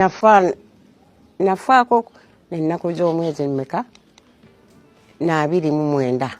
Nafa nafaako ennaku z'omwezi mmeka na 29.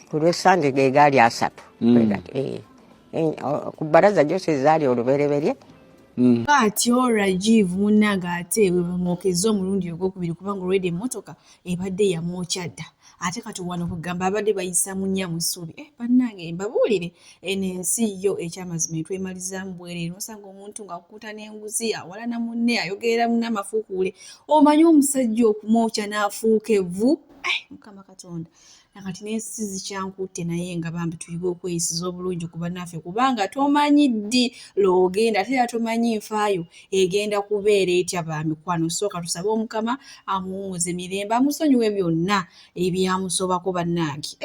Ku lw'Essande ge gaali 30. Ku bbalaza gyose zaali olubereberye. Bw'atyo Rajiv munnange ate bwe bamwokezza omulundi ogwokubiri kubanga olwedda emmotoka ebadde yamwokya dda ate kati wano kugamba abadde bayisa munya mu ssuubi. Bannange, mbabuulire, eno ensi yo ekyamazima etwemalizaamu bwereere. Osanga omuntu ng'akukuta n'enguzi, awalana munne, ayogerera munne amafuukuule. Omanyi omusajja okumwokya n'afuuka evvu? Mukama Katonda, nakati n'ensi zikyankutte. Naye nga bambi tuyige okweyisiza obulungi ku bannaffe, kubanga tomanyi ddi lw'ogenda, ate era tomanyi nfaayo egenda kubeera etya. Bamikwano, sooka tusabe Omukama amuwummuze mirembe, amusonyiwe byonna ebyamusobako. Bannange,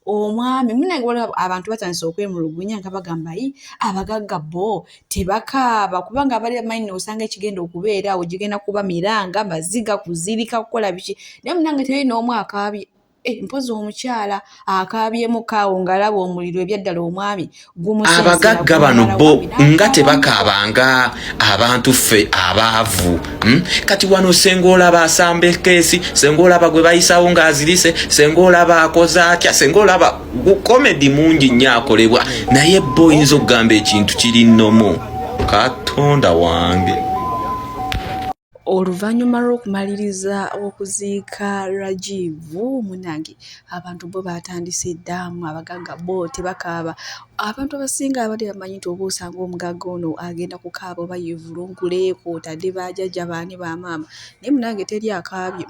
omwami munnange, waliwo abantu batandise okwemulugunya nga bagamba, "Yi, abagagga bo tebakaaba," kubanga abali bamanyi nosanga ekigenda okubeera awo gigenda kuba miranga, maziga, kuzirika, kukola biki. Naye munnange, teri n'omu akaabye. Mpozi omukyala akaabyemu kaawo ng'alaba omuliro. Ebyaddala omwami Abagagga bano bo nga tebakaabanga abantu ffe abaavu. Kati wano senga olaba asamba ekeesi, senga olaba gwe bayisawo ng'azirise, senga olaba akoze atya, senga olaba comedy mungi nnyo akolebwa, naye bo oyinza okugamba ekintu kiri nnomo. Katonda wange! Oluvannyuma lw'okumaliriza okuziika Rajiv, munnange, abantu bo baatandise ddaamu, abagagga bo tebakaaba. Abantu abasinga abadde bamanyi nti oba osanga omugagga ono agenda kukaaba oba yeevulungule kw'otadde bajjajja baani bamaama, naye munnange teri akaabye.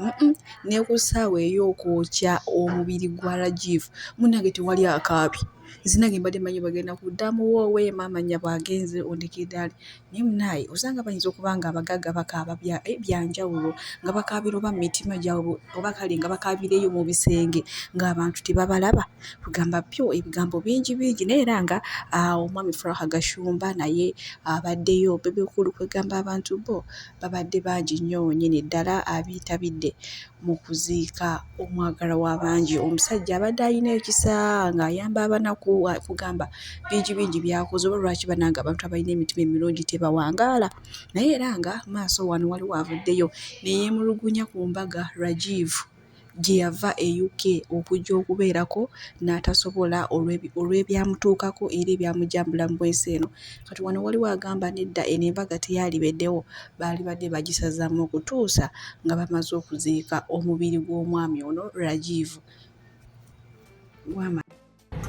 Ne ku ssaawa ey'okwokya omubiri gwa Rajiv, munnange, tewali akaabye. Nze nange mbadde mmanyi bagenda kuddamu, "Woowe maama, nnyabo agenze, ondekedde ali." Naye munaaye, osanga bayinza okuba nga abagagga bakaaba bya njawulo, nga bakaabira oba mu mitima gyabwe, oba kale nga bakaabira eyo mu bisenge ng'abantu tebabalaba. Kugamba byo ebigambo bingi bingi. Naye era nga omwami Furaha Gashumba naye abaddeyo, Bebe Cool, kwegamba abantu bo babadde bangi nnyo nnyini ddala abeetabidde mu kuziika omwagalwa w'abangi, omusajja abadde alina ekisa ng'ayamba abanaku. Kugamba bingi bingi by'akoze. Oba lwaki bannange abantu abalina emitima emirungi tebawangaala? Naye era nga maaso wano waliwo avuddeyo ne yeemulugunya ku mbaga Rajiv gye yava e UK okujja okubeerako n'atasobola olw'ebyamutuukako era ebyamuggya mu bulamu bw'ensi eno. Kati wano waliwo agamba nedda, eno embaga teyaalibeddewo, baalibadde bagisazaamu okutuusa nga bamaze okuziika omubiri gw'omwami ono Rajiv.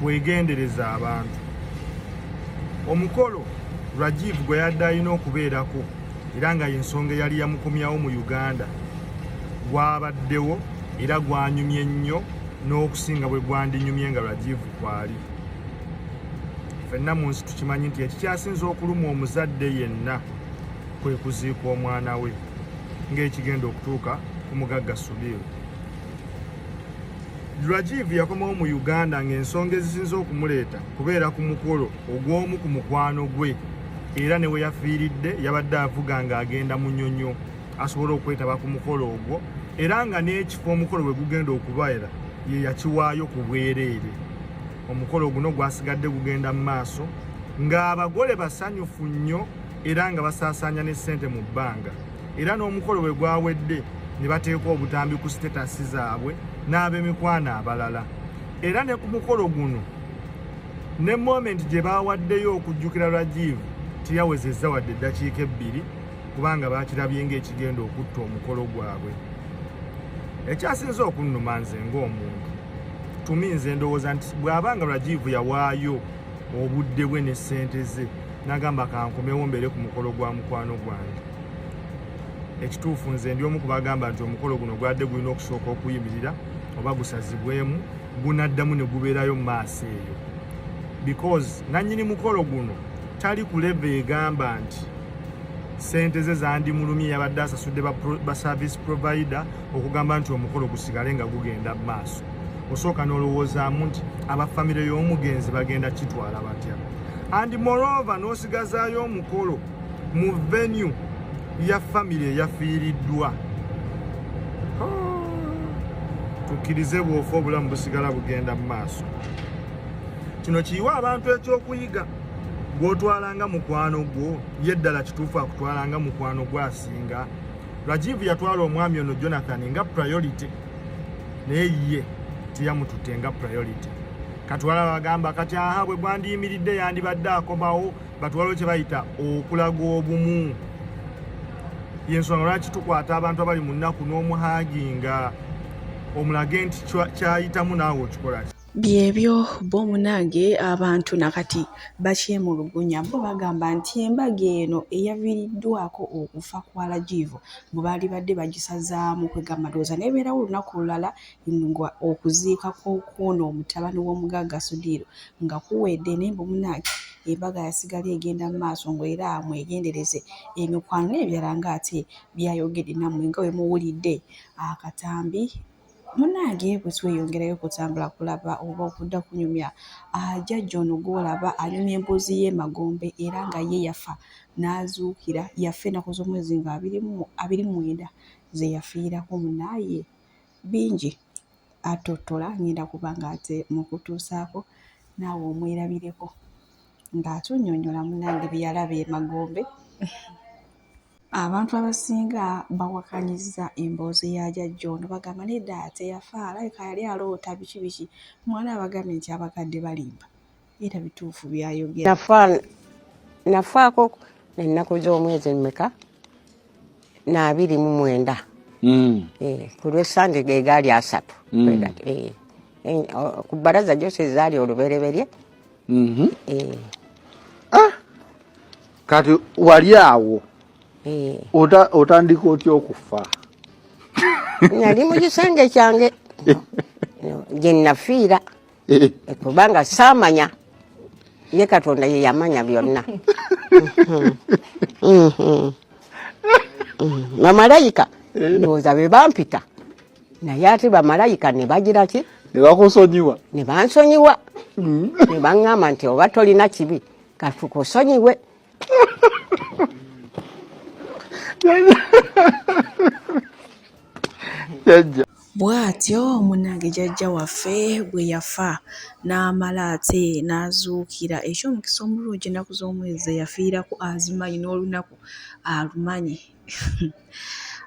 Twegendereza abantu. Omukolo Rajiv gwe yadde alina okubeerako, era nga yensonga eyali yamukomyawo mu Uganda, gwabaddewo era gwanyumye nnyo n'okusinga bwe gwandinyumye nga Rajiv kwali. Ffenna mu nsi tukimanyi nti ekikyasinza okuluma omuzadde yenna kwe kuziika omwana we, ng'ekigenda okutuuka ku mugagga Sudhir. Rajiv yakomawo mu Uganda ng'ensonga ezisinze okumuleeta kubeera ku mukolo ogw'omu ku mukwano gwe, era ne we yafiiridde yabadde avuga ng'agenda Munyonyo asobole okwetaba ku mukolo ogwo, era nga n'ekifo omukolo we gugenda okubeera ye yakiwaayo ku bwereere. Omukolo guno gwasigadde gugenda mu maaso ng'abagole basanyufu nnyo era nga basaasaanya ne ssente mu bbanga, era n'omukolo bwe gwawedde ne bateeka obutambi ku status zaabwe n'ab'emikwano abalala. Era ne ku mukolo guno ne moment gye baawaddeyo okujjukira Rajiv teyawezezza wadde eddakiika 2, kubanga baakirabye ng'ekigenda okutta omukolo gwabwe. Ekyasinze okunnuma nze ng'omuntu tumi, nze ndowooza nti bw'aba nga Rajiv yawaayo obudde bwe ne ssente ze n'agamba, "Kankomewo mbeere ku mukolo gwa mukwano gwange," ekituufu nze ndi omu ku bagamba nti omukolo guno gwadde gulina okusooka okuyimirira oba gusazibwemu, gunaddamu ne gubeerayo mu maaso eyo, because nannyini mukolo guno tali ku level egamba nti sente ze zandimulumye. Yabadde asasudde ba service provider okugamba nti omukolo gusigale nga gugenda mu maaso. Osooka n'olowoozaamu nti abafamire y'omugenzi bagenda kitwala batya? And moreover, n'osigazaayo omukolo mu venue ya famire eyafiiriddwa. Tukkirize bw'ofa obulamu busigala bugenda mu maaso. Kino kiyiwa abantu ekyokuyiga. Gw'otwala nga mukwano gwo ye ddala kituufu akutwala nga mukwano gwo asinga? Rajiv yatwala omwami ono Jonathan nga priority, naye ye teyamututte nga priority. Katwala bagamba kati aha bwe gwandiyimiridde yandibadde akomawo, batwalawo kye bayita okulaga obumu. Yensonga lwaki tukwata abantu abali mu nnaku n'omuhaginga omulage nti kyayitamu naawe okikola ki. Byebyo bo munange abantu nakati bakyemulugunya bo bagamba nti embaga eno eyaviiriddwako okufa kwa Rajiv bwe baalibadde bagisazaamu kwegamba ndowooza n'ebeerawo olunaku olulala nga okuziika kw'okwono omutabani w'omugagga Sudhir nga kuwedde naye mbu munange embaga yasigala egenda mu maaso ng'era mwegendereze emikwano n'ebirala ng'ate byayogedde nammwe nga bwe muwulidde akatambi. Munnange bwe tweyongerayo okutambula kulaba oba okudda kunyumya, jjajja ono gw'olaba anyumya emboozi y'e magombe era nga ye yafa n'azuukira. Yafa ennaku z'omwezi nga 29 ze yafiirako munnaaye. Bingi attottola ngenda kuba ng'ate mukutuusaako naawe omwerabireko ng'atunnyonnyola munnange bye yalaba e magombe. Abantu abasinga bawakanyizza emboozi ya jjajja ono bagamba nedda teyafa alabika yali aloota biki biki. Mwana abagambye nti abakadde balimba era bituufu byayogera. Nafaako ennaku z'omwezi mmeka? Na 29. Ku lw'Essande ge gaali 30. Ku bbalaza gyose zaali olubereberye. Kati wali awo otandika otya okufa? Nali mu kisenge kyange gye nafiira kubanga saamanya, ye Katonda ye yamanya byonna. Bamalayika ndowooza be bampita, naye ate bamalayika ne bagira ki? Ne bakusonyiwa. Ne bansonyiwa ne baŋŋamba nti oba tolina kibi katukusonyiwe. Jjajja. Bw'atyo munnange jjajja waffe bwe yafa n'amala ate n'azuukira. Eky'omukisa omulungi ennaku z'omwezi ze yafiirako azimanyi n'olunaku alumanyi.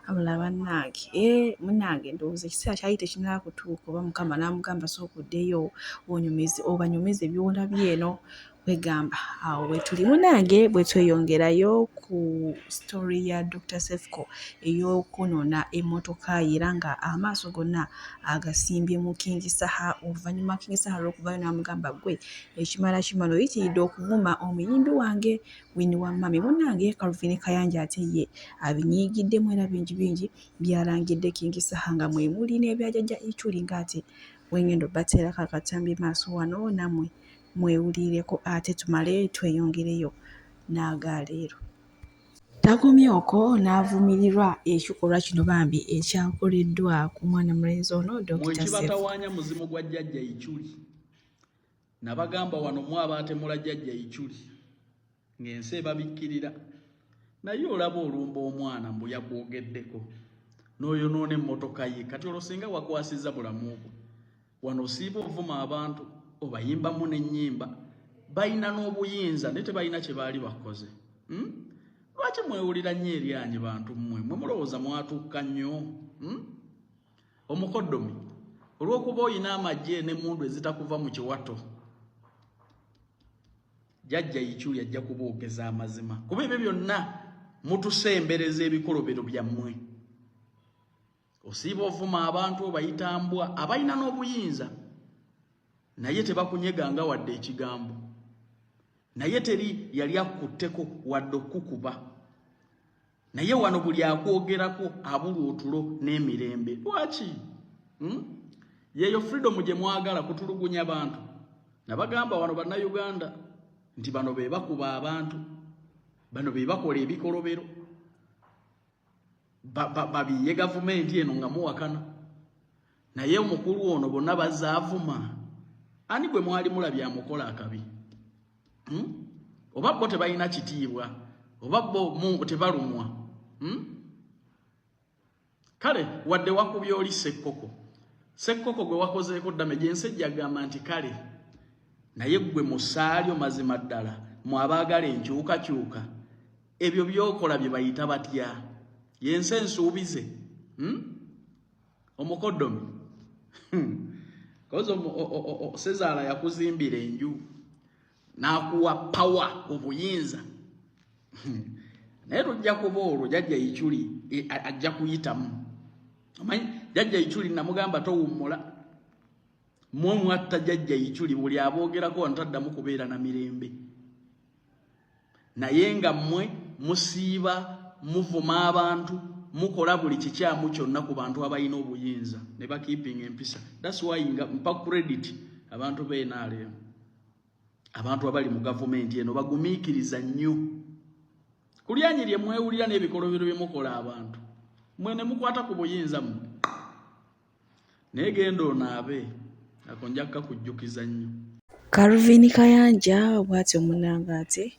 Wabula bannange, munnange ndowooza ekiseera kyali tekinnaba kutuuka oba Mukama n'amugamba sooka oddeyo onyumize obanyumize by'olabye eno. Kwegamba awo we tuli munnange bwe tweyongerayo ku story ya Dr. Cephco ey'okwonoona emmotoka ye era nga amaaso gonna agasimbye mu King Saha oluvannyuma King Saha olw'okuvaayo n'amugamba ggwe ekimala kimala oyitiridde okuvuma omuyimbi wange Winnie wa Mummy. Munnange Calvin Kayanja ate ye abinyiigiddemu era bingi bingi by'alangidde King Saha nga mwe muli n'ebya Jjajja Ichuli ng'ate bwe ngenda obbateerako akatambi maaso wano nammwe mwewulireko ate tumale tweyongereyo n'agaleero. Takomye okwo n'avumirirwa ekikolwa kino bambi ekyakoleddwa ku mwana mulenzi ono Dr. Cephco. Mwekibatawaanya muzimu gwa Jjajja Ichuli. Nabagamba wano mwe abaatemula Jjajja Ichuli ng'ensi ebabikkirira, naye olaba olumba omwana mbu yakwogeddeko n'oyonoona emmotoka ye. Kati olwo singa wakwasizza bulamu bwe. Wano osiiba ovuma abantu obayimbamu n'ennyimba, balina n'obuyinza naye tebalina kye baali bakoze. Lwaki mwewulira nnyo eryanyi bantu mmwe? Mwe mulowooza mwatuuka nnyo? Omukoddomi olw'okuba olina amagye n'emmundu ezitakuva mu kiwato, Jjajja Ichuli ajja kuboogeza amazima, kuba ebyo byonna mutusembereza ebikolobero byammwe. Osiiba ovuma abantu obayita mbwa abalina n'obuyinza, naye tebakunyeganga wadde ekigambo, naye teri yali akutteko wadde okukukuba, naye wano buli akwogerako abulwa otulo n'emirembe. Lwaki? Yeeyo freedom gye mwagala kutulugunya bantu. Nabagamba wano Bannayuganda nti bano be bakuba abantu, bano be bakola ebikolobero, babiye gavumenti eno nga muwakana. Naye omukulu ono bonna bazaavuma, ani gwe mwali mulabye amukola akabi? Oba bo tebalina kitiibwa, oba bo tebalumwa? Kale wadde wakubye oli Sekkoko, Sekkoko gwe wakozeeko damage, ensi ejja gamba nti kale, naye gwe musaalyo mazima ddala. Mwe abaagala enkyukakyuka, ebyo byokola bye bayita batya? Yensi ensuubize, Omukoddomi kozi sezaala yakuzimbira enju n'akuwa power, obuyinza, naye tujja kuba olwo jjajja Ichuli ajja kuyitamu. Omanyi jjajja Ichuli namugamba towummula. Mwe mwatta jjajja Ichuli, buli aboogerako wano taddamu kubeera na mirembe. Naye nga mmwe musiiba muvuma abantu, mukola buli kikyamu kyonna ku bantu abalina obuyinza ne bakeepinga empisa. That's why nga mpa credit abantu b'NRM, abantu abali mu gavumenti eno bagumiikiriza nnyo kulyanyi lye mwewulira n'ebikolobero bye mukola abantu mwe ne mukwata ku buyinza mmwe. Naye genda onaabe, ako nja kukakujjukiza nnyo. Calvin Kayanja bw'atyo munnange ate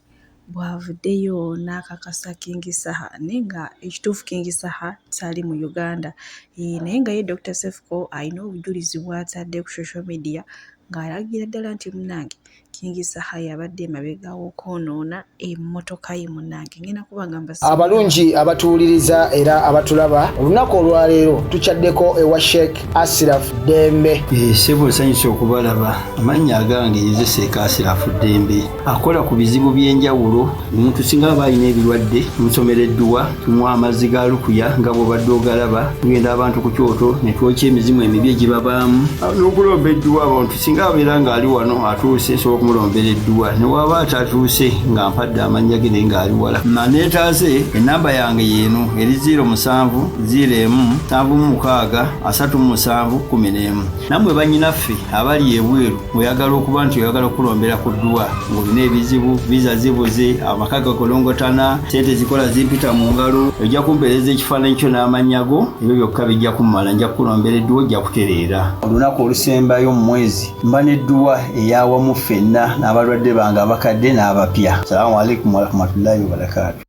bw'avuddeyo n'akakasa King Saha, naye nga ekituufu King Saha tali mu Uganda. Naye nga ye Dr. Sefuko alina obujulizi bw'atadde ku social media ng'alagira ddala nti munnange King Saha yabadde emabega w'okwonoona emmotoka ye. Munnange, ngenda kuba nga mbasiima. Abalungi abatuwuliriza era abatulaba, olunaku olwaleero tukyaddeko ewa Sheikh Asiraf Ddembe. Ssebo, nsanyusa okubalaba. Amannya agange nze Seeka Asirafu Ddembe, akola ku bizibu by'enjawulo. Omuntu singa aba alina ebirwadde, tumusomera edduwa, tumuwa amazzi ga lukuya nga bw'obadde ogalaba. Tugenda abantu ku kyoto ne twokya emizimu emibi egibabaamu n'okulomba edduwa. Abantu singa abeera ng'ali wano atuuse, nsobola okumulombera edduwa, ne waba atatuuse nga mpadde amannya ge naye ng'ali wala naneetaase. Enamba yange yeeno eri 07 01 76 37 11. Nammwe bannyinaffe abali ebweru, ng'oyagala okuba nti oyagala okulombera ku dduwa, ng'olina ebizibu, visa zibuze, amaka gakolongotana, sente zikola zimpita mu ngalo, ojja kumpeereza ekifaananyi kyo n'amannya go, ebyo byokka bijja kummala, nja kukulombera edduwa, ojja kutereera. Olunaku olusembayo mu mwezi mba n'edduwa eyawamu ffenna n'abalwadde bange abakadde n'abapya. Salaamu alaikum warahmatullahi wabarakaatu.